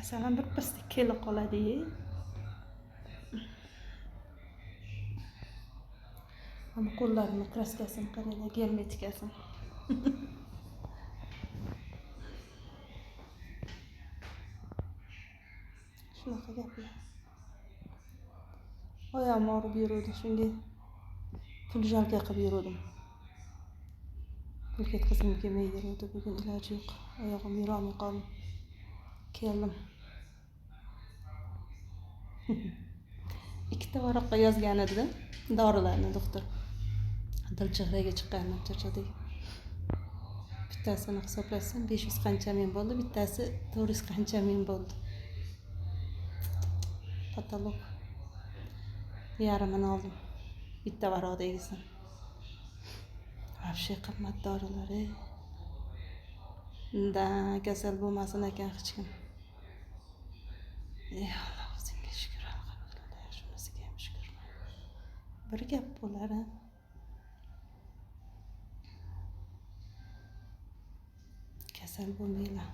Kasalim birpasda kela qoladi. Mana qo'llarimni kraskasini qaranglar, germetikasini. Shunaqa gaplar. Oyog'im og'rib yuruvdi, shunga pul jalka qilib yuruvdim. Pul ketkazgim kelmay yuruvdi, bugun iloji yo'q. Oyog'im yurolmay qoldim. Keldim. Ikkita varaqqa yozgan edi dorilarni doktor. Dilchehraga chiqqanman Chirchiqdagi. Bittasini hisoblasam 500 qancha ming bo'ldi, bittasi 400 qancha ming bo'ldi. Patolog. Yarmini oldim. Bitta varaqdagisini. Вообще qimmat dorilar. Da kasal bo'lmasin ekan hech kim. Ey Alloh, o'zingga shukur, alhamdulillah, shunisiga ham shukur. Bir gap bo'lar a. Kasal bo'lmanglar.